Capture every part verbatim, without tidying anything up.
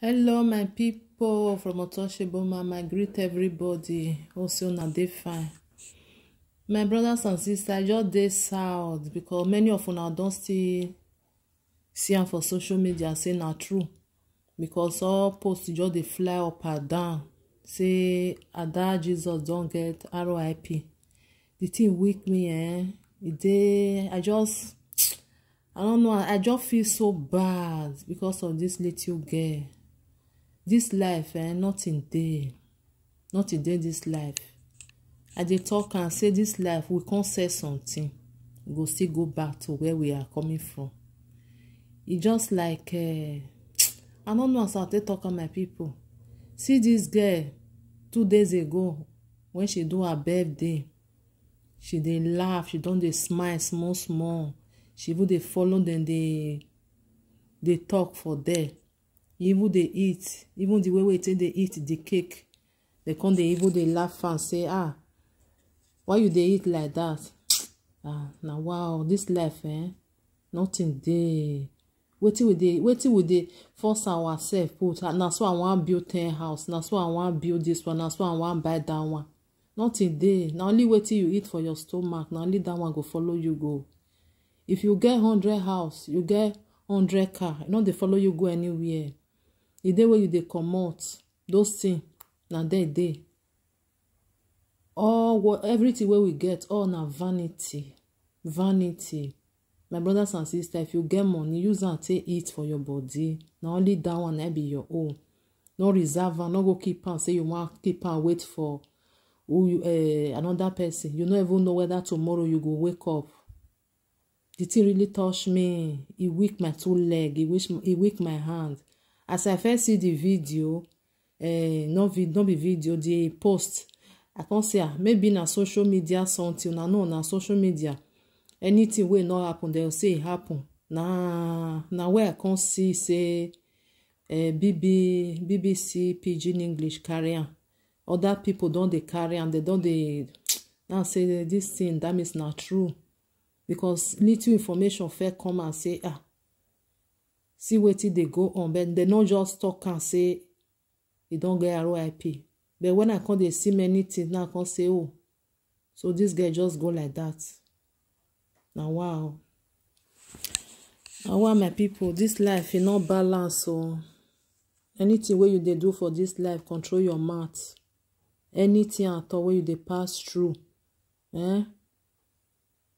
Hello, my people from Otoshiboma. I greet everybody. Also, na dey fine. My brothers and sisters, I just dey south because many of una don still see am for social media say na true, because all posts just dey fly up and down say Ada Jesus don get R I P. The thing weak me, eh? E dey, I just, I don't know, I just feel so bad because of this little girl. This life, eh, nothing dey. Nothing dey this life. I dey talk and say this life, we can't sell something. We go still go back to where we are coming from. E just like, eh, I don't know as I take talk am, my people. See this girl two days ago when she do her birthday. She dey laugh, she don dey smile small small. She even dey follow dem dey dey talk for there. Even dey eat, even the way wey e take dey eat the cake, dem come dey even dey laugh am say, "Ah, why you dey eat like that?" Ah, na wow, this life, eh? Nothing dey. Wetin we dey, wetin we dey force ourselves put? Ah, na so I wan build ten house, na so I wan build this one, na so I wan buy that one. Nothing dey. Na only wetin you eat for your stomach, na only that one go follow you go. If you get hundred house, you get hundred car, e no dey follow you go anywhere. The day wey you dey comot, those things, na there e dey. All what, everything wey we get, all na vanity, vanity. My brothers and sisters, if you get money, use am take eat for your body. Na only that one na be your own. No reserve am, no go keep am say you wan keep am wait for who you, eh, another person. You no even know whether tomorrow you go wake up. The thing really touch me. E weak my two leg. E weak, e weak my hand. As I first see the video, eh, no vid-, no be video, the post, I come say, ah, maybe na social media something. Una know na social media. Anything wey no happen, dem say e happen. Na, na where I come see say, eh, B B, B B C Pidgin English carry am. Other people don dey carry am. Dem don dey now say this thing, that means na true. Because little information first come and say, ah, see wetin dey go on. But dem no just talk am say e don get R I P. But when I come dey see many things now, I come say, oh, so this girl just go like that. Na wow. Na wow, my people, this life, e no balance o. Anything wey you dey do for this life, control your mouth. Anything at all wey you dey pass through, eh?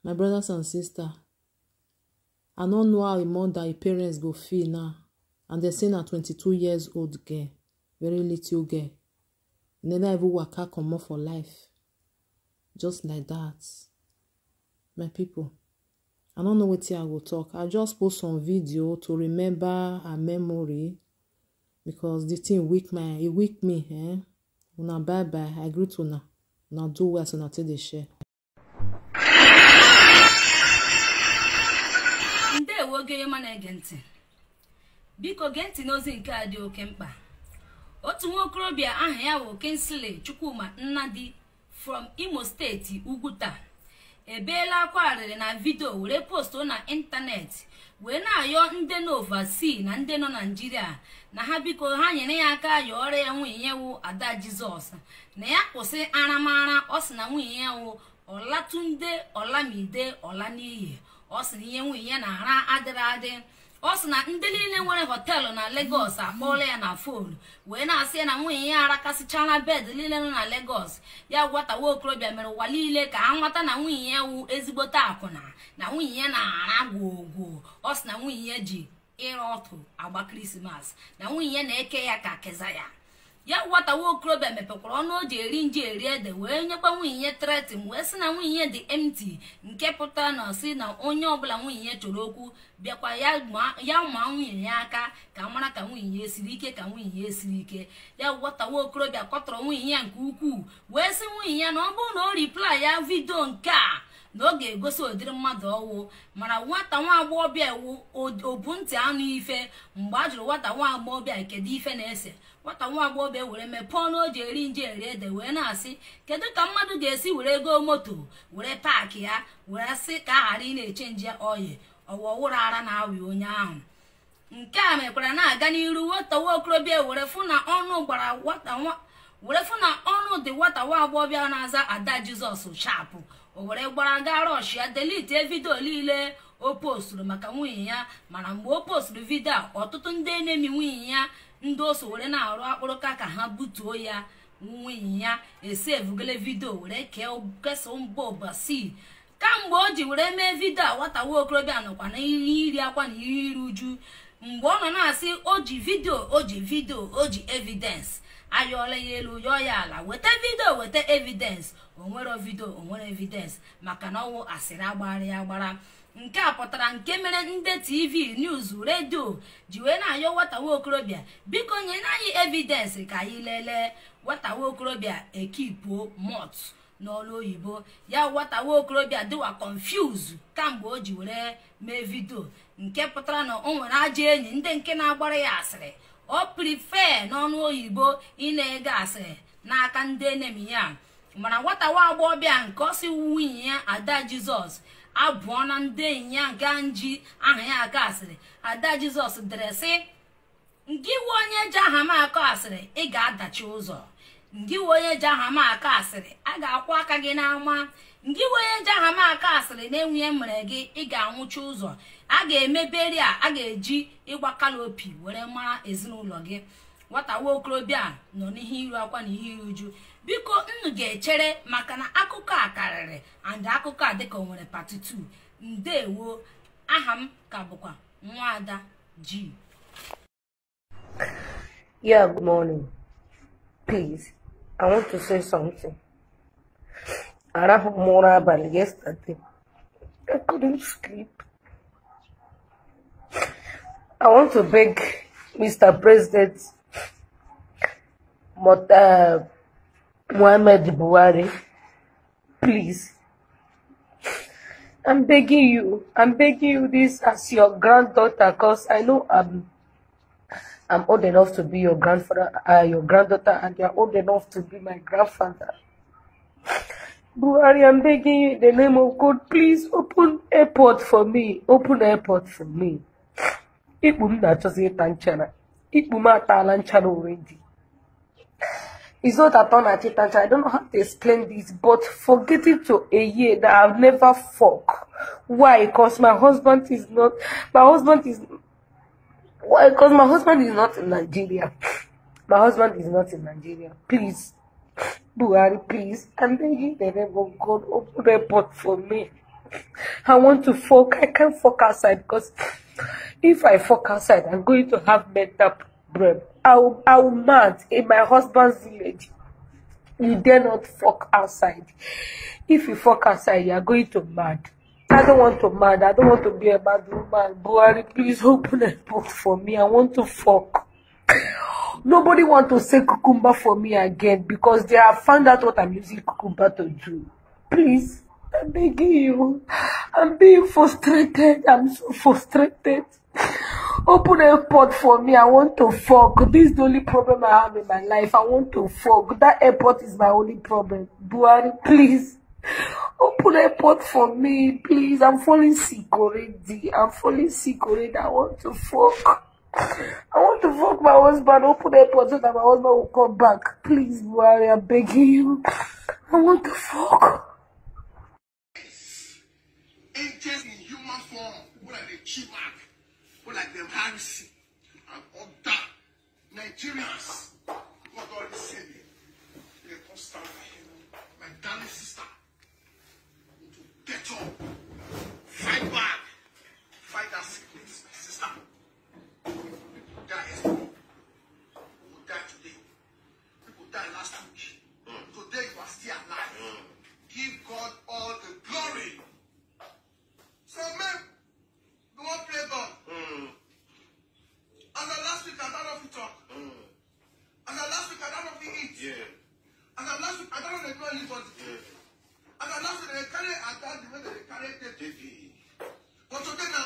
My brothers and sisters, I no know how a mother, a parents go feel now. And dem say na twenty-two years old girl, very little girl. E never even waka comot for life. Just like that. My people, I no know wetin I go talk. I just post some video to remember her memory because the thing weak my, e weak me, eh? Una bye bye. I greet una. Una do well as una take dey share. Ndewo gị onye ọma na-ege ntị. Biko gee ntị n'ozi nke a dị oke mkpa. Otu nwa okorobịa aha ya bụ Kingsley Chukwuma Nnadi from Imo State, Ugwuta, ebeela akwa arịrị na vidio were postuo na ịntanetị, wee na-ayọ ndị nọ overseas na ndị nọ Naịjirịa na ha biko ha nyere ya aka yọọrọ ya nwunye ya wụ Ada Jizọs, na ya kwụsị aramara. Ọ sị na nwunye ya wụ Olatunde Olamide Olaniyi. Ọ sị na ihe nwunye ya na-ara adịrị adị. Ọ sị na ndị niile nwere họteelụ na Lagos akpọọla ya na fon wee na-asị ya na nwunye ya arakasịchala bed niile nọ na Lagos. Ya gwata nwa okorobịa mere ụwa niile ka a nwata na nwunye ya wụ ezigbote akwụna, na nwunye ya na-ara gwoo gwoo. Ọ sị na nwunye ya ji ịra ọtụ agba Krismas, na nwunye ya na-eke ya ka Kezaya. Ya gwata nwa okorobịa mepekwara ọnụ o ji eri nji eri ede wee nyekwa nwunye ya threaten, wee sị na nwunye ya dị empty, nke pụtara na ọ sị na onye ọbụla nwunye ya chọrọ okwu bịakwa ya ma, ya ma nwunye ya aka ka mara ka nwunye ya esiri ike, ka nwunye ya esiri ike. Ya gwata nwa okorobịa kọtọrọ nwunye ya nke ukwuu wee sị nwunye ya na ọ bụrụ na o reply ya vidio nke a, na ọ ga-egosi ụdịrị mmadụ ọ wụ. Mana nwata nwa agbọghọbịa wụ o-, obu ntị anụ ife. Mgbe a jụrụ nwata nwa agbọghọbịa kedu ife na-ese, nwata nwa agbọghọbịa were mepee ọnụ o ji eri nji eri ede wee na-asị, kedu ka mmadụ ga-esi were ego moto were paakị ya, were sị ka a ghara ị na-echenji oil? Ọ wụ ọwụrụ ara na-awị onye ahụ. Nke a mekwara na-aga n'iru, nwata nwa okorobịa were fụ na ọnụ gbara nwata nwa were fụ na ọnụ dị nwata nwa agbọghọbịa na-aza Ada Jizọs sharp. O were gbara gaa rush ya delete vidio niile o posturu maka nwunye ya. Mana mgbe o posturu vidio a, ọtụtụ ndị enemy nwunye ya, ndị o so were na-arụ akpụrụka ka ha butuo ya. Nwunye ya esevugole vidio were kee kesa mba ụbasi. Kamgbe o ji were mee vidio a, nwata nwa okorobịa nọkwa na ihe iri akwa na ihe iri uju. Mgbe ọ nọ na-asị o ji vidio, o ji vidio, o ji evidence, ayọọla ya elu, yọọ ya ala, weta vidio, weta evidence, o nwere vidio, o nwere evidence, maka na ọ wụ asịrị agbara ya agbara. Nke a pụtara nke mere ndị TV, news, redio ji wee na-ayọ nwata nwa okorobịa, biko nyere anyị evidence ka anyị lelee. Nwata nwa okorobịa ekipuo mouth n'ọnụ oyibo. Ya nwata nwa okorobịa dịwa confuse kamgbe o ji were mee vidio, nke pụtara na o nwere ajọ enyi, ndị nke na-agbara ya asịrị. O prefer n'ọnụ oyibo ị na-ege asịrị n'aka ndị enemy ya. Mana nwata nwa agbọghọbịa nke ọ sị nwunye ya Ada Jizọs abụọ na ndị enyi ya nke a nji aha ya aka asịrị. Ada Jizọs dere sị, "Ngị wụ onye ji aha m akọ asịrị, ị ga-adachi ụzọ. Ngị wụ onye ji aha m akọ asịrị, a ga-akwọ aka gị n'ama. Ngị wụ onye ji aha m akọ asịrị na-enwe ihe mere gị, ị ga-anwụchi ụzọ. A ga-emeberi a, a ga-eji ịgba kalopi were mara ezinụlọ gị." Nwata nwa okorobịa a nọ n'ihe iru akwa na ihe iru uju. Biko, unu ga-echere maka na akụkọ a karịrị, and akụkọ a dịka o nwere part two. Ndewo, aha m ka bụkwa Nwada G. Yeah, good morning. Please, I want to say something. Arahụ m ụra abalị yesterday. I couldn't sleep. I want to beg Mister President Mot- uh, Muhammad Buhari, please. I'm begging you. I'm begging you this as your granddaughter, because I know I'm I'm old enough to be your grandfather, uh, your granddaughter, and you're old enough to be my grandfather. Buhari, I'm begging you in the name of God, please open airport for me. Open airport for me. Ikpu m na-achọzi ịta nchara. Ikpu m ataala nchara already. It's not that ọ na-achọ ịta nchara. I don't know how to explain this, but for getting to a year that I've never fuck. Why? Because my husband is not. My husband is. Why? Because my husband is not in Nigeria. My husband is not in Nigeria. Please, Buhari, please. I'm begging the name of God, open airport for me. I want to fuck. I can't fuck outside because if I fuck outside, I'm going to have mental problem. I will, I will mad in my husband's village. You dare not fuck outside. If you fuck outside, you are going to mad. I don't want to mad. I don't want to be a bad woman. Buhari, please open airport for me. I want to fuck. Nobody want to say cucumber for me again because they have found out what I'm using cucumber to do. Please, I'm begging you. I'm being frustrated. I'm so frustrated. Open airport for me. I want to fuck. This is the only problem I have in my life. I want to fuck. That airport is my only problem. Buhari, please. Open airport for me, please. I'm falling sick already. I'm falling sick already. I want to fuck. I want to fuck my husband. Open airport so that my husband will come back. Please, Buhari, I'm begging you. I want to fuck. Angels in human form, people like the Chibak, people like them Harrison, and other Nigerians. God always save me. They come stand by you. My darling sister, to get up, fight back, fight that sickness, my sister. People die yesterday, people die today, people die last week. Today you are still alive. Give God all the glory. So men, we wan play God. As of last week, I don't know if you talk. As of last week, I don't know if you eat. As of last week, I don't know if you anybody. As of last week, they carry attack the way they carry David. But today now,